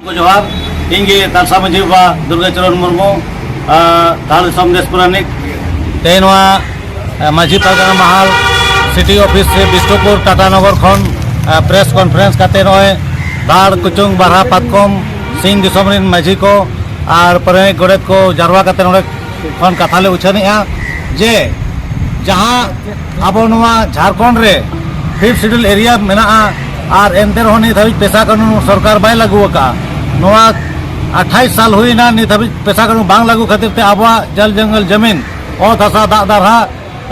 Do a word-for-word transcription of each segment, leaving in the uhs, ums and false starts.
ᱡᱚᱦᱟᱨ᱾ ᱤᱧ ᱜᱮ ᱛᱟᱞᱥᱟ ᱢᱟᱹᱡᱷᱤ ᱵᱟᱵᱟ ᱫᱩᱨᱜᱟᱪᱚᱨᱚᱱ ᱢᱩᱨᱢᱩ, ᱟᱨ ᱫᱷᱟᱲ ᱫᱤᱥᱚᱢ ᱫᱮᱥ ᱯᱟᱨᱟᱱᱤᱠ᱾ ᱛᱮᱦᱮᱧ ᱱᱚᱣᱟ, ᱮ, ᱢᱟᱹᱡᱷᱤ ᱯᱟᱨᱜᱟᱱᱟ ᱢᱟᱦᱟᱞ ᱥᱤᱴᱤ ᱚᱯᱷᱤᱥ ᱥᱮ ᱵᱤᱥᱱᱩᱯᱩᱨ ᱴᱟᱴᱟ ᱱᱚᱜᱚᱨ ᱠᱷᱚᱱ, ᱮ, ᱯᱨᱮᱥ ᱠᱚᱱᱯᱷᱟᱨᱮᱱᱥ ᱠᱟᱛᱮ ᱱᱚᱜᱼᱚᱭ ᱫᱷᱟᱲ, ᱠᱩᱪᱩᱝ, ᱵᱟᱨᱦᱟ, ᱯᱟᱛᱠᱚᱢ, ᱥᱤᱧ ᱫᱤᱥᱚᱢ ᱨᱮᱱ ᱢᱟᱹᱡᱷᱤ ᱠᱚ ᱟᱨ ᱯᱟᱨᱟᱱᱤᱠ ᱜᱚᱰᱮᱛ ᱠᱚ ᱡᱟᱨᱣᱟ ᱠᱟᱛᱮ ᱱᱚᱰᱮ ᱠᱷᱚᱱ ᱠᱟᱛᱷᱟ ᱞᱮ ᱩᱪᱷᱟᱹᱱᱮᱜᱼᱟ ᱡᱮ ᱡᱟᱦᱟᱸ ᱟᱵᱚ ᱱᱚᱣᱟ ᱡᱷᱟᱲᱠᱷᱚᱸᱰ ᱨᱮ ᱯᱷᱤᱯᱛᱷ ᱥᱤᱰᱩᱞ ᱮᱨᱤᱭᱟ ᱢᱮᱱᱟᱜᱼᱟ, ᱟᱨ ᱮᱱᱛᱮ ᱨᱮᱦᱚᱸ ᱱᱤᱛ ᱦᱟᱹᱵᱤᱡ ᱯᱮᱥᱟ ᱠᱟᱹᱱᱩᱱ ᱥᱚᱨᱠᱟᱨ ᱵᱟᱭ ᱞᱟᱹᱜᱩ ᱟᱠᱟᱫᱼᱟ᱾ ᱱᱚᱣᱟ ᱟᱴᱷᱟᱭᱤᱥ ᱥᱟᱞ ᱦᱩᱭᱱᱟ, ᱱᱤᱛ ᱦᱟᱹᱵᱤᱡ ᱯᱮᱥᱟ ᱠᱟᱹᱱᱩᱱ ᱵᱟᱝ ᱞᱟᱹᱜᱩ ᱠᱷᱟᱹᱛᱤᱨ ᱛᱮ ᱟᱵᱚᱣᱟᱜ ᱡᱚᱞ ᱡᱚᱝᱜᱚᱞ ᱡᱟᱢᱤᱱ, ᱚᱛ ᱦᱟᱥᱟ, ᱫᱟᱜ ᱫᱟᱨᱦᱟ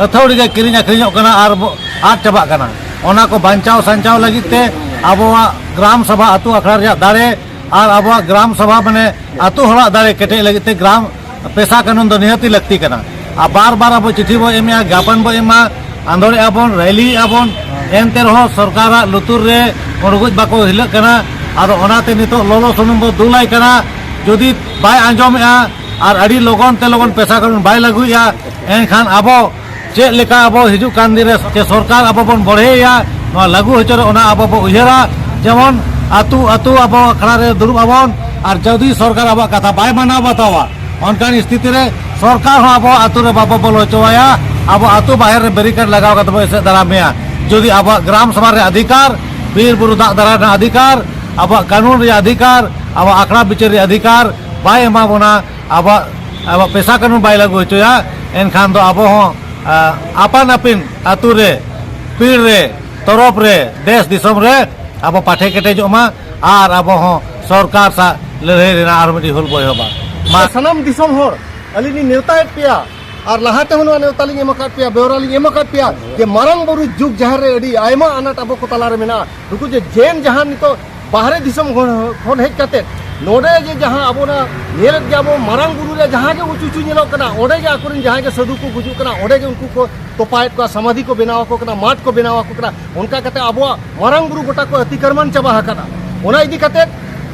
ᱟᱹᱛᱷᱟᱹᱣᱲᱤ ᱜᱮ ᱠᱤᱨᱤᱧ ᱟᱹᱠᱷᱨᱤᱧᱚᱜ ᱠᱟᱱᱟ ᱟᱨ ᱵᱚ-, ᱟᱫ ᱪᱟᱵᱟᱜ ᱠᱟᱱᱟ᱾ ᱚᱱᱟ ᱠᱚ ᱵᱟᱧᱪᱟᱣ ᱥᱟᱧᱪᱟᱣ ᱞᱟᱹᱜᱤᱫ ᱛᱮ ᱟᱵᱚᱣᱟᱜ ᱜᱨᱟᱢ ᱥᱚᱵᱷᱟ, ᱟᱹᱛᱩ ᱟᱠᱷᱲᱟ ᱨᱮᱭᱟᱜ ᱫᱟᱲᱮ ᱟᱨ ᱟᱵᱚᱣᱟᱜ ᱜᱨᱟᱢ ᱥᱚᱵᱷᱟ, ᱢᱟᱱᱮ ᱟᱹᱛᱩ ᱦᱚᱲᱟᱜ ᱫᱟᱲᱮ ᱠᱮᱴᱮᱡ ᱞᱟᱹᱜᱤᱫ ᱛᱮ ᱜᱨᱟᱢ ᱯᱮᱥᱟ ᱠᱟᱹᱱᱩᱱ ᱫᱚ ᱱᱤᱦᱟᱹᱛᱤ ᱞᱟᱹᱠᱛᱤ ᱠᱟᱱᱟ᱾ ᱟᱨ ᱵᱟᱨ ᱵᱟᱨ ᱟᱵᱚ ᱪᱤᱴᱷᱤ ᱵᱚᱱ ᱮᱢᱮᱜᱼᱟ, ᱜᱟᱯᱟᱱ ᱵᱚᱱ ᱮᱢᱟ, ᱟᱸᱫᱳᱲᱮᱜᱼᱟ ᱵᱚᱱ, ᱨᱮᱞᱤᱭᱮᱜᱼᱟ ᱵᱚᱱ, ᱮᱱᱛᱮ ᱨᱮᱦᱚᱸ ᱥᱚᱨᱠᱟᱨᱟᱜ ᱞᱩᱛᱩᱨ ᱨᱮ ᱩᱲᱜᱩᱡ ᱵᱟᱠᱚ ᱦᱤᱞᱟᱹᱜ ᱠᱟᱱᱟ᱾ ᱟᱫᱚ ᱚᱱᱟᱛᱮ ᱱᱤᱛᱚᱜ ᱞᱚᱞᱚ ᱥᱩᱱᱩᱢ ᱵᱚ ᱫᱩᱞᱟᱭ ᱠᱟᱱᱟ᱾ ᱡᱩᱫᱤ ᱵᱟᱭ ᱟᱸᱡᱚᱢᱮᱜᱼᱟ ᱟᱨ ᱟᱹᱰᱤ ᱞᱚᱜᱚᱱ ᱛᱮ ᱞᱚᱜᱚᱱ ᱯᱮᱥᱟ ᱠᱟᱹᱱᱩᱱ ᱵᱟᱭ ᱞᱟᱹᱜᱩᱭᱮᱜᱼᱟ, ᱮᱱᱠᱷᱟᱱ ᱟᱵᱚ ᱪᱮᱫ ᱞᱮᱠᱟ ᱟᱵᱚ ᱦᱤᱡᱩᱜ ᱠᱟᱱ ᱫᱤᱱ ᱨᱮ ᱪᱮ ᱥᱚᱨᱠᱟᱨ ᱟᱵᱚ ᱵᱚᱱ ᱵᱚᱲᱦᱮᱭᱟ, ᱱᱚᱣᱟ ᱞᱟᱹᱜᱩ ᱦᱚᱪᱚ ᱨᱮ ᱚᱱᱟ ᱟᱵᱚ ᱵᱚ ᱩᱭᱦᱟᱹᱨᱟ᱾ ᱡᱮᱢᱚᱱ ᱟᱹᱛᱩ ᱟᱹᱛᱩ ᱟᱵᱚ ᱟᱠᱷᱲᱟ ᱨᱮ ᱫᱩᱲᱩᱵ ᱟᱵᱚᱱ, ᱟᱨ ᱡᱩᱫᱤ ᱥᱚᱨᱠᱟᱨ ᱟᱵᱚᱣᱟᱜ ᱠᱟᱛᱷᱟ ᱵᱟᱭ ᱢᱟᱱᱟᱣ ᱵᱟᱛᱟᱣᱟ, ᱚᱱᱠᱟᱱ ᱥᱛᱷᱤᱛᱤ ᱨᱮ ᱥᱚᱨᱠᱟᱨ ᱦᱚᱸ ᱟᱵᱚ ᱟᱹᱛᱩ ᱨᱮ ᱵᱟᱵᱚ ᱵᱚᱞᱚ ᱦᱚᱪᱚᱣᱟᱭᱟ᱾ ᱟᱵᱚ ᱟᱹᱛᱩ ᱵᱟᱦᱮᱨ ᱨᱮ ᱵᱮᱨᱤᱠᱮᱰ ᱞᱟᱜᱟᱣ ᱠᱟᱛᱮ ᱵᱚ ᱮᱥᱮᱫ ᱫᱟᱨᱟᱢᱮᱭᱟ᱾ ᱡᱩᱫᱤ ᱟᱵᱚᱣᱟᱜ ᱜᱨᱟᱢ ᱥᱚᱵᱷᱟ ᱨᱮ ᱚᱫᱷᱤᱠᱟᱨ, ᱵᱤᱨ ᱵᱩᱨᱩ ᱫᱟᱜ ᱫᱟᱨᱟ ᱨᱮᱱᱟᱜ ᱚᱫᱷᱤᱠᱟᱨ, ᱟᱵᱚᱣᱟᱜ ᱠᱟᱹᱱᱩᱱ ᱨᱮᱭᱟᱜ ᱚᱫᱷᱤᱠᱟᱨ, ᱟᱵᱚᱣᱟᱜ ᱟᱠᱷᱲᱟ ᱵᱤᱪᱟᱹᱨ ᱨᱮᱭᱟᱜ ᱚᱫᱷᱤᱠᱟᱨ ᱵᱟᱭ ᱮᱢᱟ ᱵᱚᱱᱟ, ᱟᱵᱚᱣᱟᱜ, ᱟᱵᱚᱣᱟᱜ ᱯᱮᱥᱟ ᱠᱟᱹᱱᱩᱱ ᱵᱟᱭ ᱞᱟᱹᱜᱩ ᱦᱚᱪᱚᱭᱟ, ᱮᱱᱠᱷᱟᱱ ᱫᱚ ᱟᱵᱚ ᱦᱚᱸ, ᱟ, ᱟᱯᱟᱱ ᱟᱹᱯᱤᱱ ᱟᱹᱛᱩ ᱨᱮ, ᱯᱤᱲ ᱨᱮ, ᱛᱚᱨᱚᱯ ᱨᱮ, ᱫᱮᱥ ᱫᱤᱥᱚᱢ ᱨᱮ ᱟᱵᱚ ᱯᱟᱴᱷᱮ ᱠᱮᱴᱮᱡᱚᱜ ᱢᱟ ᱟᱨ ᱟᱵᱚ ᱦᱚᱸ ᱥᱚᱨᱠᱟᱨ ᱥᱟᱶ ᱞᱟᱹᱲᱦᱟᱹᱭ ᱨᱮᱱᱟᱜ ᱟᱨ ᱢᱤᱫᱴᱤᱡ ᱦᱩᱞ ᱵᱚ ᱮᱦᱚᱵᱟ᱾ ᱢᱟ᱾ ᱥᱟᱱᱟᱢ ᱫᱤᱥᱚᱢ ᱦᱚᱲ, ᱟᱹᱞᱤᱧ ᱞᱤᱧ ᱱᱮᱣᱛᱟᱭᱮᱫ ᱯᱮᱭᱟ ᱟᱨ ᱞᱟᱦᱟ ᱛᱮᱦᱚᱸ ᱱᱚᱣᱟ ᱱᱮᱣᱛᱟ ᱞᱤᱧ ᱮᱢ ᱟᱠᱟᱫ ᱯᱮᱭᱟ, ᱵᱮᱣᱨᱟ ᱞᱤᱧ ᱮᱢ ᱟᱠᱟᱫ ᱯᱮᱭᱟ ᱡᱮ ᱢᱟᱨᱟᱝ ᱵᱩᱨᱩ ᱡᱩᱜᱽ ᱡᱟᱦᱮᱨ ᱨᱮ ᱟᱹᱰᱤ ᱟᱭᱢᱟ ᱟᱱᱟᱴ ᱟᱵᱚ ᱠᱚ ᱛᱟᱞᱟᱨᱮ ᱢᱮᱱᱟᱜᱼᱟ᱾ ᱱᱩᱠᱩ ᱡᱮ ᱡᱮᱱ ᱡᱟᱦᱟᱸ ᱱᱤᱛᱚᱜ ᱵᱟᱦᱨᱮ ᱫᱤᱥᱚᱢ ᱠᱷᱚᱱ, ᱠᱷᱚᱱ ᱦᱮᱡ ᱠᱟᱛᱮ ᱱᱚᱰᱮ ᱡᱮ ᱡᱟᱦᱟᱸ ᱟᱵᱚ ᱚᱱᱟ ᱧᱮᱞᱮᱫ ᱜᱮᱭᱟ ᱵᱚ, ᱢᱟᱨᱟᱝ ᱵᱩᱨᱩ ᱨᱮ ᱡᱟᱦᱟᱸ ᱜᱮ ᱩᱸᱪᱩ ᱩᱸᱪᱩ ᱧᱮᱞᱚᱜ ᱠᱟᱱᱟ, ᱚᱸᱰᱮ ᱜᱮ ᱟᱠᱚᱨᱮᱱ ᱡᱟᱦᱟᱸᱭ ᱜᱮ ᱥᱟᱹᱫᱷᱩ ᱠᱚ ᱜᱩᱡᱩᱜ ᱠᱟᱱᱟ, ᱚᱸᱰᱮ ᱜᱮ ᱩᱱᱠᱩ ᱠᱚ ᱛᱚᱯᱟᱭᱮᱫ ᱠᱚᱣᱟ, ᱥᱟᱢᱟᱫᱷᱤ ᱠᱚ ᱵᱮᱱᱟᱣ ᱟᱠᱚ ᱠᱟᱱᱟ, ᱢᱟᱴ ᱠᱚ ᱵᱮᱱᱟᱣ ᱟᱠᱚ ᱠᱟᱱᱟ᱾ ᱚᱱᱠᱟ ᱠᱟᱛᱮ ᱟᱵᱚᱣᱟᱜ ᱢᱟᱨᱟᱝ ᱵᱩᱨᱩ ᱜᱚᱴᱟ ᱠᱚ ᱟᱹᱛᱤᱠᱨᱢᱟᱱ ᱪᱟᱵᱟ ᱟᱠᱟᱫᱟ᱾ ᱚᱱᱟ ᱤᱫᱤ ᱠᱟᱛᱮ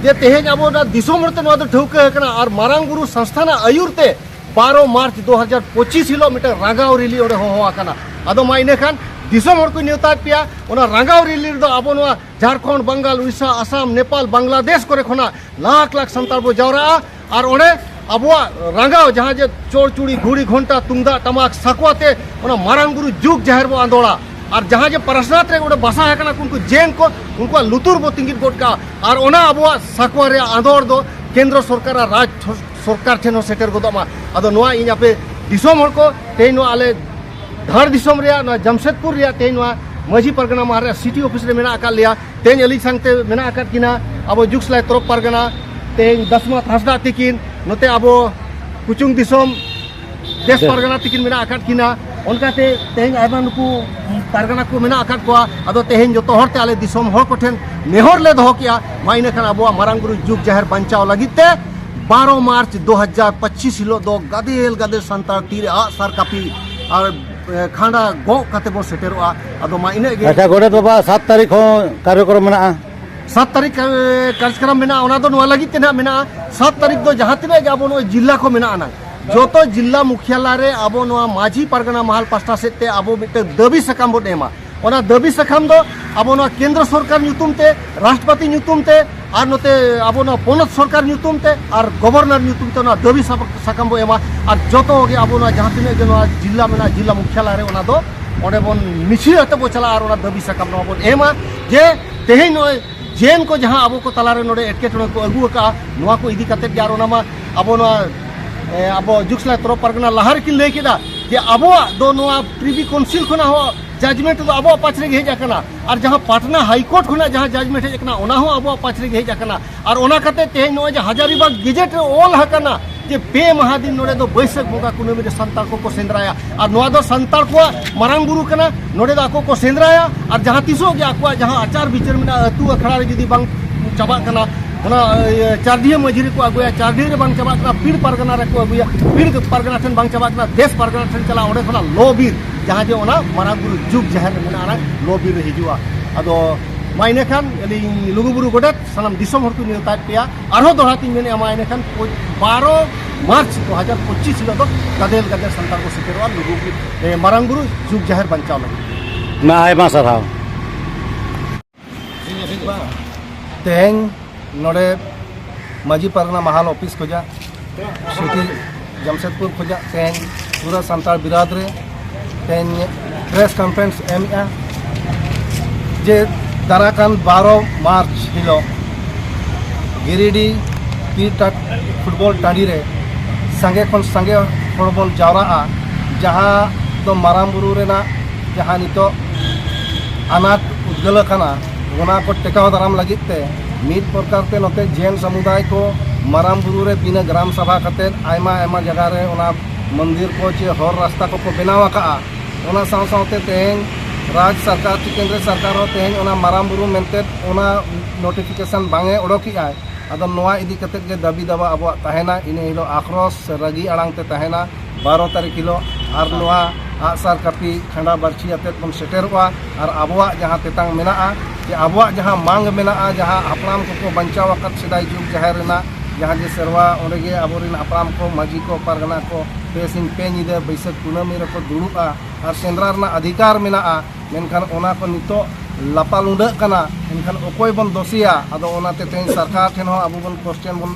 ᱡᱮ ᱛᱮᱦᱮᱧ ᱟᱵᱚ ᱚᱱᱟ ᱫᱤᱥᱚᱢ ᱦᱚᱲ ᱛᱮ ᱱᱚᱣᱟ ᱫᱚ ᱴᱷᱟᱹᱣᱠᱟᱹ ᱟᱠᱟᱱᱟ ᱟᱨ ᱢᱟᱨᱟᱝ ᱵᱩᱨᱩ ᱥᱚᱝᱥᱛᱷᱟᱱᱟᱜ ᱟᱹᱭᱩᱨ ᱛᱮ ᱵᱟᱨᱚ ᱢᱟᱨᱪ ᱫᱩ ᱦᱟᱡᱟᱨ ᱯᱚᱸᱪᱤᱥ ᱦᱤᱞᱳᱜ ᱢᱤᱫᱴᱟᱝ ᱨᱟᱸᱜᱟᱣ ᱨᱮᱞᱤ ᱚᱸᱰᱮ ᱦᱚᱦᱚ ᱟᱠᱟᱱᱟ᱾ ᱟᱫᱚ ᱢᱟ ᱤᱱᱟᱹ ᱠᱷᱟᱱ ᱫᱤᱥᱚᱢ ᱦᱚᱲ ᱠᱚᱧ ᱱᱮᱣᱛᱟᱭᱮᱫ ᱯᱮᱭᱟ, ᱚᱱᱟ ᱨᱟᱸᱜᱟᱣ ᱨᱮᱞᱤ ᱨᱮᱫᱚ ᱟᱵᱚ ᱱᱚᱣᱟ ᱡᱷᱟᱲᱠᱷᱚᱸᱰ, ᱵᱟᱝᱜᱟᱞ, ᱩᱲᱤᱥᱥᱟ, ᱟᱥᱟᱢ, ᱱᱮᱯᱟᱞ, ᱵᱟᱝᱞᱟᱫᱮᱥ ᱠᱚᱨᱮ ᱠᱷᱚᱱᱟᱜ ᱞᱟᱠᱷ ᱞᱟᱠᱷ ᱥᱟᱱᱛᱟᱲ ᱵᱚ ᱡᱟᱣᱨᱟᱜᱼᱟ᱾ ᱟᱨ ᱚᱸᱰᱮ ᱟᱵᱚᱣᱟᱜ ᱨᱟᱸᱜᱟᱣ, ᱡᱟᱦᱟᱸ ᱡᱮ ᱪᱚᱲᱪᱩᱲᱤ, ᱜᱷᱩᱲᱤ, ᱜᱷᱚᱱᱴᱟ, ᱛᱩᱢᱫᱟᱜ, ᱴᱟᱢᱟᱠ, ᱥᱟᱠᱣᱟ ᱛᱮ ᱚᱱᱟ ᱢᱟᱨᱟᱝ ᱵᱩᱨᱩ ᱡᱩᱜᱽ ᱡᱟᱦᱮᱨ ᱵᱚ ᱟᱸᱫᱳᱲᱟ᱾ ᱟᱨ ᱡᱟᱦᱟᱸ ᱡᱮ ᱯᱟᱨᱟᱥᱱᱟᱛᱷ ᱨᱮ ᱚᱸᱰᱮ ᱵᱟᱥᱟ ᱟᱠᱟᱱᱟ ᱠᱚ ᱩᱱᱠᱩ ᱡᱮᱱ ᱠᱚ, ᱩᱱᱠᱩᱣᱟᱜ ᱞᱩᱛᱩᱨ ᱵᱚ ᱛᱤᱸᱜᱤᱫ ᱜᱚᱫ ᱠᱟᱜᱼᱟ᱾ ᱟᱨ ᱚᱱᱟ ᱟᱵᱚᱣᱟᱜ ᱥᱟᱠᱣᱟ ᱨᱮᱭᱟᱜ ᱟᱸᱫᱳᱲ ᱫᱚ ᱠᱮᱱᱫᱨᱚ ᱥᱚᱨᱠᱟᱨ ᱟᱨ ᱨᱟᱡᱽ ᱥᱚᱨᱠᱟᱨ ᱴᱷᱮᱱ ᱦᱚᱸ ᱥᱮᱴᱮᱨ ᱜᱚᱫᱚᱜ ᱢᱟ᱾ ᱟᱫᱚ ᱱᱚᱣᱟ ᱤᱧ ᱟᱯᱮ ᱫᱤᱥᱚᱢ ᱦᱚᱲ ᱠᱚ, ᱛᱮᱦᱮᱧ ᱱᱚᱣᱟ ᱟᱞᱮ ᱫᱷᱟᱲ ᱫᱤᱥᱚᱢ ᱨᱮᱭᱟᱜ, ᱱᱚᱣᱟ ᱡᱟᱢᱥᱮᱫᱽᱯᱩᱨ ᱨᱮᱭᱟᱜ ᱛᱮᱦᱮᱧ ᱱᱚᱣᱟ ᱢᱟᱹᱡᱷᱤ ᱯᱟᱨᱜᱟᱱᱟ ᱢᱟᱦᱟᱞ ᱨᱮᱭᱟᱜ ᱥᱤᱴᱤ ᱚᱯᱷᱤᱥ ᱨᱮ ᱢᱮᱱᱟᱜ ᱟᱠᱟᱫ ᱞᱮᱭᱟ᱾ ᱛᱮᱦᱮᱧ ᱟᱹᱞᱤᱧ ᱥᱟᱝᱛᱮ ᱢᱮᱱᱟᱜ ᱟᱠᱟᱫ ᱠᱤᱱᱟ ᱟᱵᱚ ᱡᱩᱜᱽ ᱥᱞᱟᱭ ᱛᱚᱨᱚᱯ ᱯᱟᱨᱜᱟᱱᱟ, ᱛᱮᱦᱮᱧ ᱫᱟᱥᱢᱟᱛ ᱦᱟᱸᱥᱫᱟ ᱛᱤᱠᱤᱱ, ᱱᱚᱛᱮ ᱟᱵᱚ ᱠᱩᱪᱩᱝ ᱫᱤᱥᱚᱢ ᱫᱮᱥ ᱫᱮᱥ᱾ ᱯᱟᱨᱜᱟᱱᱟ ᱛᱤᱠᱤᱱ ᱢᱮᱱᱟᱜ ᱟᱠᱟᱫ ᱠᱤᱱᱟ᱾ ᱚᱱᱠᱟᱛᱮ ᱛᱮᱦᱮᱧ ᱟᱭᱢᱟ ᱱᱩᱠᱩ ᱯᱟᱨᱜᱟᱱᱟ ᱠᱚ ᱢᱮᱱᱟᱜ ᱟᱠᱟᱫ ᱠᱚᱣᱟ᱾ ᱟᱫᱚ ᱛᱮᱦᱮᱧ ᱡᱚᱛᱚ ᱦᱚᱲ ᱛᱮ ᱟᱞᱮ ᱫᱤᱥᱚᱢ ᱦᱚᱲ ᱠᱚᱴᱷᱮᱱ ᱱᱮᱦᱚᱨ ᱞᱮ ᱫᱚᱦᱚ ᱠᱮᱜᱼᱟ, ᱢᱟ ᱤᱱᱟᱹ ᱠᱷᱟᱱ ᱟᱵᱚᱣᱟᱜ ᱢᱟᱨᱟᱝ ᱵᱩᱨᱩ ᱡᱩᱜᱽ ᱡᱟᱦᱮᱨ ᱵᱟᱧᱪᱟᱣ ᱞᱟᱹᱜᱤᱫ ᱛᱮ ᱵᱟᱨᱚ ᱢᱟᱨᱪ ᱫᱩ ᱦᱟᱡᱟᱨ ᱯᱚᱸᱪᱤᱥ ᱦᱤᱞᱳᱜ ᱫᱚ ᱜᱟᱫᱮᱞ ᱜᱟᱫᱮᱞ ᱥᱟᱱᱛᱟᱲ ᱛᱤᱨᱮ ᱟᱜ ᱥᱟᱨ ᱠᱟᱹᱯᱤ ᱟᱨ, ᱮ, ᱠᱷᱟᱸᱰᱟ ᱜᱚᱜ ᱠᱟᱛᱮ ᱵᱚᱱ ᱥᱮᱴᱮᱨᱚᱜᱼᱟ᱾ ᱟᱫᱚ ᱢᱟ ᱤᱱᱟᱹᱜ ᱜᱮ᱾ ᱟᱪᱪᱷᱟ, ᱜᱚᱰᱮᱛ ᱵᱟᱵᱟ, ᱥᱟᱛ ᱛᱟᱹᱨᱤᱠᱷ ᱦᱚᱸ ᱠᱟᱨᱭᱚᱠᱨᱚᱢ ᱢᱮᱱᱟᱜᱼᱟ᱾ ᱥᱟᱛ ᱛᱟᱹᱨᱤᱠᱷ, ᱮ, ᱠᱟᱨᱡᱚᱠᱨᱚᱢ ᱢᱮᱱᱟᱜᱼᱟ, ᱚᱱᱟ ᱫᱚ ᱱᱚᱣᱟ ᱞᱟᱹᱜᱤᱫ ᱛᱮ ᱱᱟᱦᱟᱜ ᱢᱮᱱᱟᱜᱼᱟ᱾ ᱥᱟᱛ ᱛᱟᱹᱨᱤᱠᱷ ᱫᱚ ᱡᱟᱦᱟᱸ ᱛᱤᱱᱟᱹᱜ ᱜᱮ ᱟᱵᱚ ᱱᱚᱜᱼᱚᱭ ᱡᱤᱞᱟ ᱠᱚ ᱢᱮᱱᱟᱜᱼᱟ ᱱᱟᱝ, ᱡᱚᱛᱚ ᱡᱤᱞᱟ ᱢᱩᱠᱷᱭᱟᱞᱟ ᱨᱮ ᱟᱵᱚ ᱱᱚᱣᱟ ᱢᱟᱹᱡᱷᱤ ᱯᱟᱨᱜᱟᱱᱟ ᱢᱟᱦᱟᱞ ᱯᱟᱥᱴᱟ ᱥᱮᱫ ᱛᱮ ᱟᱵᱚ ᱢᱤᱫᱴᱟᱝ ᱫᱟᱹᱵᱤ ᱥᱟᱠᱟᱢ ᱵᱚᱱ ᱮᱢᱟ᱾ ᱚᱱᱟ ᱫᱟᱹᱵᱤ ᱥᱟᱠᱟᱢ ᱫᱚ ᱟᱵᱚ ᱱᱚᱣᱟ ᱠᱮᱱᱫᱨᱚ ᱥᱚᱨᱠᱟᱨ ᱧᱩᱛᱩᱢ ᱛᱮ, ᱨᱟᱥᱴᱨᱚᱯᱚᱛᱤ ᱧᱩᱛᱩᱢ ᱛᱮ, ᱟᱨ ᱱᱚᱛᱮ ᱟᱵᱚ ᱱᱚᱣᱟ ᱯᱚᱱᱚᱛ ᱥᱚᱨᱠᱟᱨ ᱧᱩᱛᱩᱢ ᱛᱮ, ᱟᱨ ᱜᱚᱵᱷᱚᱨᱱᱚᱨ ᱧᱩᱛᱩᱢ ᱛᱮ ᱚᱱᱟ ᱫᱟᱹᱵᱤ ᱥᱟᱯ-, ᱥᱟᱠᱟᱢ ᱵᱚ ᱮᱢᱟ᱾ ᱟᱨ ᱡᱚᱛᱚ ᱜᱮ ᱟᱵᱚ ᱱᱚᱣᱟ ᱡᱟᱦᱟᱸ ᱛᱤᱱᱟᱹᱜ ᱜᱮ ᱱᱚᱣᱟ ᱡᱤᱞᱟ ᱢᱮᱱᱟᱜᱼᱟ, ᱡᱤᱞᱟ ᱢᱩᱠᱷᱭᱟᱞᱟ ᱨᱮ ᱚᱱᱟ ᱫᱚ ᱚᱸᱰᱮ ᱵᱚᱱ ᱢᱤᱪᱷᱤᱞ ᱟᱛᱮ ᱵᱚ ᱪᱟᱞᱟᱜᱼᱟ ᱟᱨ ᱚᱱᱟ ᱫᱟᱹᱵᱤ ᱥᱟᱠᱟᱢ ᱱᱚᱣᱟ ᱵᱚᱱ ᱮᱢᱟ ᱡᱮ ᱛᱮᱦᱮᱧ ᱱᱚᱜᱼᱚᱭ ᱡᱮᱱ ᱠᱚ ᱡᱟᱦᱟᱸ ᱟᱵᱚ ᱠᱚ ᱛᱟᱞᱟᱨᱮ ᱱᱚᱰᱮ ᱮᱴᱠᱮᱴᱚᱬᱮ ᱠᱚ ᱟᱹᱜᱩ ᱟᱠᱟᱫᱼᱟ, ᱱᱚᱣᱟ ᱠᱚ ᱤᱫᱤ ᱠᱟᱛᱮᱫ ᱜᱮ ᱟᱨ ᱚᱱᱟ ᱢᱟ ᱟᱵᱚ ᱱᱚᱣᱟ, ᱮ, ᱟᱵᱚ ᱡᱩᱜᱽ ᱥᱟᱞᱟᱭ ᱛᱚᱨᱚᱯ ᱯᱟᱨᱜᱟᱱᱟ ᱞᱟᱦᱟ ᱨᱮᱠᱤᱱ ᱞᱟᱹᱭ ᱠᱮᱫᱟ ᱡᱮ ᱟᱵᱚᱣᱟᱜ ᱫᱚ ᱱᱚᱣᱟ ᱯᱨᱤᱵᱷᱤ ᱠᱟᱣᱩᱱᱥᱤᱞ ᱠᱷᱚᱱᱟᱜ ᱦᱚᱸ ᱡᱟᱡᱽᱢᱮᱱᱴ ᱫᱚ ᱟᱵᱚᱣᱟᱜ ᱯᱟᱪᱷ ᱨᱮᱜᱮ ᱦᱮᱡ ᱟᱠᱟᱱᱟ, ᱟᱨ ᱡᱟᱦᱟᱸ ᱯᱟᱴᱱᱟ ᱦᱟᱭ ᱠᱳᱨᱴ ᱠᱷᱚᱱᱟᱜ ᱡᱟᱦᱟᱸ ᱡᱟᱡᱽᱢᱮᱱᱴ ᱦᱮᱡ ᱟᱠᱟᱱᱟ ᱚᱱᱟ ᱦᱚᱸ ᱟᱵᱚᱣᱟᱜ ᱯᱟᱪᱷ ᱨᱮᱜᱮ ᱦᱮᱡ ᱟᱠᱟᱱᱟ᱾ ᱟᱨ ᱚᱱᱟ ᱠᱟᱛᱮ ᱛᱮᱦᱮᱧ ᱱᱚᱜᱼᱚᱭ ᱡᱮ ᱦᱟᱡᱟᱨᱤᱵᱟᱜᱽ ᱜᱮᱡᱮᱴ ᱨᱮ ᱚᱞ ᱟᱠᱟᱱᱟ ᱡᱮ ᱯᱮ ᱢᱟᱦᱟ ᱫᱤᱱ ᱱᱚᱰᱮ ᱫᱚ ᱵᱟᱹᱭᱥᱟᱹᱠᱷ ᱵᱚᱸᱜᱟ ᱠᱩᱱᱟᱹᱢᱤ ᱨᱮ ᱥᱟᱱᱛᱟᱲ ᱠᱚᱠᱚ ᱥᱮᱸᱫᱽᱨᱟᱭᱟ, ᱟᱨ ᱱᱚᱣᱟ ᱫᱚ ᱥᱟᱱᱛᱟᱲ ᱠᱚᱣᱟᱜ ᱢᱟᱨᱟᱝ ᱵᱩᱨᱩ ᱠᱟᱱᱟ, ᱱᱚᱰᱮ ᱫᱚ ᱟᱠᱚ ᱠᱚ ᱥᱮᱸᱫᱽᱨᱟᱭᱟ᱾ ᱟᱨ ᱡᱟᱦᱟᱸ ᱛᱤᱥᱚᱜ ᱜᱮ ᱟᱠᱚᱣᱟᱜ ᱡᱟᱦᱟᱸ ᱟᱪᱟᱨ ᱵᱤᱪᱟᱹᱨ ᱢᱮᱱᱟᱜᱼᱟ ᱟᱹᱛᱩ ᱟᱠᱷᱲᱟ ᱨᱮ ᱡᱩᱫᱤ ᱵᱟᱝ ᱪᱟᱵᱟᱜ ᱠᱟᱱᱟ, ᱚᱱᱟ, ᱤᱭᱟᱹ, ᱪᱟᱨᱰᱤᱦᱟᱹ ᱢᱟᱹᱡᱷᱤ ᱨᱮᱠᱚ ᱟᱹᱜᱩᱭᱟ, ᱪᱟᱨᱰᱤᱦᱟᱹ ᱨᱮ ᱵᱟᱝ ᱪᱟᱵᱟᱜ ᱠᱟᱱᱟ ᱯᱤᱲ ᱯᱟᱨᱜᱟᱱᱟ ᱨᱮᱠᱚ ᱟᱹᱜᱩᱭᱟ, ᱯᱤᱲ ᱯᱟᱨᱜᱟᱱᱟ ᱴᱷᱮᱱ ᱵᱟᱝ ᱪᱟᱵᱟᱜ ᱠᱟᱱᱟ ᱫᱮᱥ ᱯᱟᱨᱜᱟᱱᱟ ᱴᱷᱮᱱ ᱪᱟᱞᱟᱜᱼᱟ, ᱚᱸᱰᱮ ᱠᱷᱚᱱᱟᱜ ᱞᱚ ᱵᱤᱨ ᱡᱟᱦᱟᱸ ᱡᱮ ᱚᱱᱟ ᱢᱟᱨᱟᱝ ᱵᱩᱨᱩ ᱡᱩᱜᱽ ᱡᱟᱦᱮᱨ ᱨᱮ ᱢᱮᱱᱟᱜᱼᱟ ᱚᱱᱟ ᱞᱚ ᱵᱤᱨ ᱨᱮ ᱦᱤᱡᱩᱜᱼᱟ᱾ ᱟᱫᱚ ᱢᱟ ᱤᱱᱟᱹ ᱠᱷᱟᱱ ᱟᱹᱞᱤᱧ ᱞᱩᱜᱩ ᱵᱩᱨᱩ ᱜᱚᱰᱮᱛ ᱥᱟᱱᱟᱢ ᱫᱤᱥᱚᱢ ᱦᱚᱲ ᱠᱚ ᱱᱮᱣᱛᱟᱭᱮᱫ ᱯᱮᱭᱟ᱾ ᱟᱨᱦᱚᱸ ᱫᱚᱦᱲᱟ ᱛᱤᱧ ᱢᱮᱱᱮᱫᱼᱟ, ᱢᱟ ᱤᱱᱟᱹ ᱠᱷᱟᱱ ᱵᱟᱨᱚ ᱢᱟᱨᱪ ᱫᱩ ᱦᱟᱡᱟᱨ ᱯᱚᱸᱪᱤᱥ ᱦᱤᱞᱳᱜ ᱫᱚ ᱜᱟᱫᱮᱞ ᱜᱟᱫᱮᱞ ᱥᱟᱱᱛᱟᱲ ᱠᱚ ᱥᱮᱴᱮᱨᱚᱜᱼᱟ ᱞᱩᱜᱩ, ᱮ, ᱢᱟᱨᱟᱝ ᱵᱩᱨᱩ ᱡᱩᱜᱽ ᱡᱟᱦᱮᱨ ᱵᱟᱧᱪᱟᱣ ᱞᱟᱹᱜᱤᱫ᱾ ᱢᱟ ᱟᱭᱢᱟ ᱥᱟᱨᱦᱟᱣ᱾ ᱛᱮᱦᱮᱧ ᱱᱚᱰᱮ ᱢᱟᱹᱡᱷᱤ ᱯᱟᱨᱜᱟᱱᱟ ᱢᱟᱦᱟᱞ ᱚᱯᱷᱤᱥ ᱠᱷᱚᱱᱟᱜ ᱥᱤᱴᱤ ᱡᱟᱢᱥᱮᱫᱽᱯᱩᱨ ᱠᱷᱚᱱᱟᱜ ᱛᱮᱦᱮᱧ ᱯᱩᱨᱟᱹ ᱥᱟᱱᱛᱟᱲ ᱵᱤᱨᱟᱫᱽ ᱨᱮ ᱛᱮᱦᱮᱧ ᱯᱨᱮᱥ ᱠᱚᱱᱯᱷᱟᱨᱮᱱᱥ ᱮᱢᱮᱜᱼᱟ ᱡᱮ ᱫᱟᱨᱟᱠᱟᱱ ᱵᱟᱨᱚ ᱢᱟᱨᱪ ᱦᱤᱞᱳᱜ ᱜᱤᱨᱤᱰᱤ ᱯᱤᱨ ᱴᱟ- ᱯᱷᱩᱴᱵᱚᱞ ᱴᱟᱺᱰᱤ ᱨᱮ ᱥᱟᱸᱜᱮ ᱠᱷᱚᱱ ᱥᱟᱸᱜᱮ ᱦᱚᱲ ᱵᱚᱱ ᱡᱟᱣᱨᱟᱜᱼᱟ, ᱡᱟᱦᱟᱸ ᱫᱚ ᱢᱟᱨᱟᱝ ᱵᱩᱨᱩ ᱨᱮᱱᱟᱜ ᱡᱟᱦᱟᱸ ᱱᱤᱛᱚᱜ ᱟᱱᱟᱴ ᱩᱫᱽᱜᱟᱹᱞ ᱟᱠᱟᱱᱟ, ᱚᱱᱟ ᱠᱚ ᱴᱮᱠᱟᱣ ᱫᱟᱨᱟᱢ ᱞᱟᱹᱜᱤᱫ ᱛᱮ ᱢᱤᱫ ᱯᱨᱚᱠᱟᱨ ᱛᱮ ᱱᱚᱛᱮ ᱡᱮᱱ ᱥᱟᱢᱩᱫᱟᱭ ᱠᱚ ᱢᱟᱨᱟᱝ ᱵᱩᱨᱩ ᱨᱮ ᱵᱤᱱᱟᱹ ᱜᱨᱟᱢ ᱥᱟᱵᱷᱟ ᱠᱟᱛᱮᱫ ᱟᱭᱢᱟ ᱟᱭᱢᱟ ᱡᱟᱭᱜᱟ ᱨᱮ ᱚᱱᱟ ᱢᱚᱱᱫᱤᱨ ᱠᱚ ᱪᱮ ᱦᱚᱨ ᱨᱟᱥᱛᱟ ᱠᱚᱠᱚ ᱵᱮᱱᱟᱣ ᱟᱠᱟᱜᱼᱟ᱾ ᱚᱱᱟ ᱥᱟᱶ ᱥᱟᱶᱛᱮ ᱛᱮᱦᱮᱧ ᱨᱟᱡᱽ ᱥᱚᱨᱠᱟᱨ ᱪᱮ ᱠᱮᱱᱫᱨᱚ ᱥᱚᱨᱠᱟᱨ ᱦᱚᱸ ᱛᱮᱦᱮᱧ ᱚᱱᱟ ᱢᱟᱨᱟᱝ ᱵᱩᱨᱩ ᱢᱮᱱᱛᱮ ᱚᱱᱟ ᱱᱳᱴᱤᱯᱷᱤᱠᱮᱥᱚᱱ ᱵᱟᱝ ᱮ ᱚᱰᱚᱠᱮᱜᱼᱟᱭ᱾ ᱟᱫᱚ ᱱᱚᱣᱟ ᱤᱫᱤ ᱠᱟᱛᱮᱫ ᱜᱮ ᱫᱟᱹᱵᱤ ᱫᱟᱵᱟ ᱟᱵᱚᱣᱟᱜ ᱛᱟᱦᱮᱱᱟ, ᱤᱱᱟᱹ ᱦᱤᱞᱳᱜ ᱟᱠᱨᱚᱥ ᱥᱮ ᱨᱟᱹᱜᱤ ᱟᱲᱟᱝ ᱛᱮ ᱛᱟᱦᱮᱱᱟ ᱵᱟᱨᱚ ᱛᱟᱹᱨᱤᱠᱷ ᱦᱤᱞᱳᱜ᱾ ᱟᱨ ᱱᱚᱣᱟ ᱟᱜᱼᱥᱟᱨ ᱠᱟᱹᱯᱤ ᱠᱷᱟᱸᱰᱟ ᱵᱟᱹᱨᱪᱷᱤ ᱟᱛᱮᱫ ᱵᱚᱱ ᱥᱮᱴᱮᱨᱚᱜᱼᱟ᱾ ᱟᱨ ᱟᱵᱚᱣᱟᱜ ᱡᱟᱦᱟᱸ ᱛᱮᱛᱟᱝ ᱢᱮᱱᱟᱜᱼᱟ, ᱡᱮ ᱟᱵᱚᱣᱟᱜ ᱡᱟᱦᱟᱸ ᱢᱟᱝ ᱢᱮᱱᱟᱜᱼᱟ, ᱡᱟᱦᱟᱸ ᱦᱟᱯᱲᱟᱢ ᱠᱚᱠᱚ ᱵᱟᱧᱪᱟᱣ ᱟᱠᱟᱫ ᱥᱮᱫᱟᱭ ᱡᱩᱜᱽ ᱡᱟᱦᱮᱨ ᱨᱮᱱᱟᱜ ᱡᱟᱦᱟᱸ ᱡᱮ ᱥᱮᱨᱣᱟ, ᱚᱸᱰᱮ ᱜᱮ ᱟᱵᱚᱨᱮᱱ ᱦᱟᱯᱲᱟᱢ ᱠᱚ, ᱢᱟᱹᱡᱷᱤ ᱠᱚ, ᱯᱟᱨᱜᱟᱱᱟ ᱠᱚ ᱯᱮ ᱥᱤᱧ ᱯᱮ ᱧᱤᱫᱟᱹ ᱵᱟᱹᱭᱥᱟᱹᱠᱷ ᱠᱩᱱᱟᱹᱢᱤ ᱨᱮᱠᱚ ᱫᱩᱲᱩᱵᱼᱟ ᱟᱨ ᱥᱮᱸᱫᱽᱨᱟ ᱨᱮᱱᱟᱜ ᱚᱫᱷᱤᱠᱟᱨ ᱢᱮᱱᱟᱜᱼᱟ᱾ ᱢᱮᱱᱠᱷᱟᱱ ᱚᱱᱟ ᱠᱚ ᱱᱤᱛᱚᱜ ᱞᱟᱯᱟ ᱞᱩᱸᱰᱟᱹᱜ ᱠᱟᱱᱟ᱾ ᱮᱱᱠᱷᱟᱱ ᱚᱠᱚᱭ ᱵᱚᱱ ᱫᱳᱥᱮᱭᱟ? ᱟᱫᱚ ᱚᱱᱟᱛᱮ ᱛᱮᱦᱮᱧ ᱥᱚᱨᱠᱟᱨ ᱴᱷᱮᱱ ᱦᱚᱸ ᱟᱵᱚ ᱵᱚᱱ ᱠᱚᱥᱪᱮᱱ ᱵᱚᱱ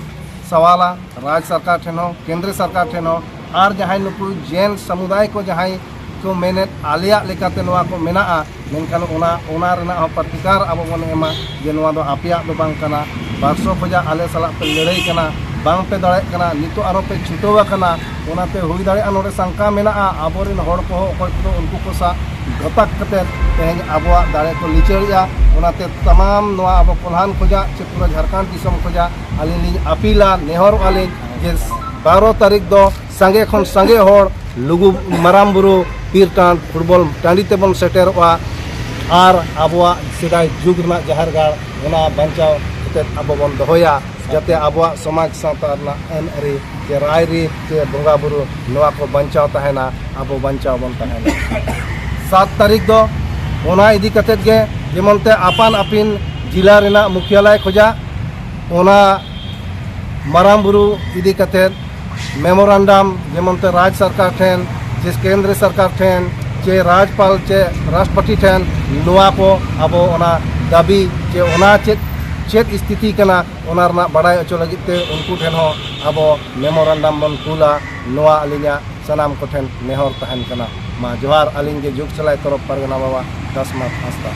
ᱥᱟᱣᱟᱞᱟ, ᱨᱟᱡᱽ ᱥᱚᱨᱠᱟᱨ ᱴᱷᱮᱱ ᱦᱚᱸ, ᱠᱮᱱᱫᱨᱚ ᱥᱚᱨᱠᱟᱨ ᱴᱷᱮᱱ ᱦᱚᱸ, ᱟᱨ ᱡᱟᱦᱟᱸᱭ ᱱᱩᱠᱩ ᱡᱮᱱ ᱥᱟᱢᱩᱫᱟᱭ ᱠᱚ ᱡᱟᱦᱟᱸᱭ ᱠᱚ ᱢᱮᱱᱮᱫ ᱟᱞᱮᱭᱟᱜ ᱞᱮᱠᱟᱛᱮ ᱱᱚᱣᱟ ᱠᱚ ᱢᱮᱱᱟᱜᱼᱟ, ᱢᱮᱱᱠᱷᱟᱱ ᱚᱱᱟ, ᱚᱱᱟ ᱨᱮᱱᱟᱜ ᱦᱚᱸ ᱯᱨᱚᱛᱤᱠᱟᱨ ᱟᱵᱚ ᱵᱚᱱ ᱮᱢᱟ ᱡᱮ ᱱᱚᱣᱟ ᱫᱚ ᱟᱯᱮᱭᱟᱜ ᱫᱚ ᱵᱟᱝ ᱠᱟᱱᱟ, ᱵᱟᱨᱥᱚ ᱠᱷᱚᱱᱟᱜ ᱟᱞᱮ ᱥᱟᱞᱟᱜ ᱯᱮ ᱞᱟᱹᱲᱦᱟᱹᱭ ᱠᱟᱱᱟ, ᱵᱟᱝ ᱯᱮ ᱫᱟᱲᱮᱭᱟᱜ ᱠᱟᱱᱟ, ᱱᱤᱛᱚᱜ ᱟᱨᱚ ᱯᱮ ᱪᱷᱩᱴᱟᱹᱣ ᱟᱠᱟᱱᱟ, ᱚᱱᱟᱛᱮ ᱦᱩᱭ ᱫᱟᱲᱮᱭᱟᱜᱼᱟ ᱱᱚᱰᱮ ᱥᱟᱝᱠᱟ ᱢᱮᱱᱟᱜᱼᱟ, ᱟᱵᱚᱨᱮᱱ ᱦᱚᱲ ᱠᱚᱦᱚᱸ ᱚᱠᱚᱭ ᱠᱚᱫᱚ ᱩᱱᱠᱩ ᱠᱚ ᱥᱟᱶ ᱜᱟᱯᱟᱠ ᱠᱟᱛᱮ ᱛᱮᱦᱮᱧ ᱟᱵᱚᱣᱟᱜ ᱫᱟᱲᱮ ᱠᱚ ᱞᱤᱪᱟᱹᱲᱮᱜᱼᱟ᱾ ᱚᱱᱟᱛᱮ ᱛᱟᱢᱟᱢ ᱱᱚᱣᱟ ᱟᱵᱚ ᱠᱚᱞᱦᱟᱱ ᱠᱷᱚᱱᱟᱜ ᱪᱮ ᱯᱩᱨᱟᱹ ᱡᱷᱟᱲᱠᱷᱚᱸᱰ ᱫᱤᱥᱚᱢ ᱠᱷᱚᱱᱟᱜ ᱟᱹᱞᱤᱧ ᱞᱤᱧ ᱟᱹᱯᱤᱞᱟ, ᱱᱮᱦᱚᱨᱚᱜᱼᱟ ᱞᱤᱧ ᱡᱮ ᱵᱟᱨᱚ ᱛᱟᱹᱨᱤᱠᱷ ᱫᱚ ᱥᱟᱸᱜᱮ ᱠᱷᱚᱱ ᱥᱟᱸᱜᱮ ᱦᱚᱲ ᱞᱩᱜᱩ ᱢᱟᱨᱟᱝ ᱵᱩᱨᱩ ᱯᱤᱨ ᱴᱟᱸᱰ ᱯᱷᱩᱴᱵᱚᱞ ᱴᱟᱺᱰᱤ ᱛᱮᱵᱚᱱ ᱥᱮᱴᱮᱨᱚᱜᱼᱟ ᱟᱨ ᱟᱵᱚᱣᱟᱜ ᱥᱮᱫᱟᱭ ᱡᱩᱜᱽ ᱨᱮᱱᱟᱜ ᱡᱟᱦᱮᱨ ᱜᱟᱲ ᱚᱱᱟ ᱵᱟᱧᱪᱟᱣ ᱠᱟᱛᱮᱫ ᱟᱵᱚ ᱵᱚᱱ ᱫᱚᱦᱚᱭᱟ, ᱡᱟᱛᱮ ᱟᱵᱚᱣᱟᱜ ᱥᱚᱢᱟᱡᱽ ᱥᱟᱶᱛᱟ ᱨᱮᱱᱟᱜ ᱟᱹᱱ ᱟᱹᱨᱤ ᱪᱮ ᱨᱟᱭᱨᱤᱛ ᱪᱮ ᱵᱚᱸᱜᱟ ᱵᱩᱨᱩ ᱱᱚᱣᱟ ᱠᱚ ᱵᱟᱧᱪᱟᱣ ᱛᱟᱦᱮᱱᱟ, ᱟᱵᱚ ᱵᱟᱧᱪᱟᱣ ᱵᱚᱱ ᱛᱟᱦᱮᱱᱟ᱾ ᱥᱟᱛ ᱛᱟᱹᱨᱤᱠᱷ ᱫᱚ ᱚᱱᱟ ᱤᱫᱤ ᱠᱟᱛᱮᱫ ᱜᱮ ᱡᱮᱢᱚᱱ ᱛᱮ ᱟᱯᱟᱱ ᱟᱹᱯᱤᱱ ᱡᱤᱞᱟ ᱨᱮᱱᱟᱜ ᱢᱩᱠᱷᱭᱟᱞᱚᱭ ᱠᱷᱚᱱᱟᱜ ᱚᱱᱟ ᱢᱟᱨᱟᱝ ᱵᱩᱨᱩ ᱤᱫᱤ ᱠᱟᱛᱮᱫ ᱢᱮᱢᱳᱨᱟᱱᱰᱟᱢ ᱡᱮᱢᱚᱱ ᱛᱮ ᱨᱟᱡᱽ ᱥᱚᱨᱠᱟᱨ ᱴᱷᱮᱱ ᱪᱮ ᱠᱮᱱᱫᱨᱚ ᱥᱚᱨᱠᱟᱨ ᱴᱷᱮᱱ ᱪᱮ ᱨᱟᱡᱽᱯᱟᱞ ᱪᱮ ᱨᱟᱥᱴᱨᱚᱯᱚᱛᱤ ᱴᱷᱮᱱ ᱱᱚᱣᱟ ᱠᱚ ᱟᱵᱚ ᱚᱱᱟ ᱫᱟᱹᱵᱤ ᱪᱮ ᱚᱱᱟ ᱪᱮᱫ, ᱪᱮᱫ ᱥᱛᱷᱤᱛᱤ ᱠᱟᱱᱟ, ᱚᱱᱟ ᱨᱮᱱᱟᱜ ᱵᱟᱲᱟᱭ ᱦᱚᱪᱚ ᱞᱟᱹᱜᱤᱫ ᱛᱮ ᱩᱱᱠᱩ ᱴᱷᱮᱱ ᱦᱚᱸ ᱟᱵᱚ ᱢᱮᱢᱳᱨᱮᱱᱰᱟᱢ ᱵᱚᱱ ᱠᱩᱞᱟ᱾ ᱱᱚᱣᱟ ᱟᱹᱞᱤᱧᱟᱜ ᱥᱟᱱᱟᱢ ᱠᱚᱴᱷᱮᱱ ᱱᱮᱦᱚᱨ ᱛᱟᱦᱮᱱ ᱠᱟᱱᱟ᱾ ᱢᱟ ᱡᱚᱦᱟᱨ, ᱟᱹᱞᱤᱧ ᱜᱮ ᱡᱩᱜᱽ ᱥᱮᱞᱟᱭ ᱛᱚᱨᱚᱯ ᱯᱟᱨᱜᱟᱱᱟ ᱵᱟᱵᱟ ᱫᱟᱥᱱᱟᱛᱷ ᱦᱟᱸᱥᱫᱟ᱾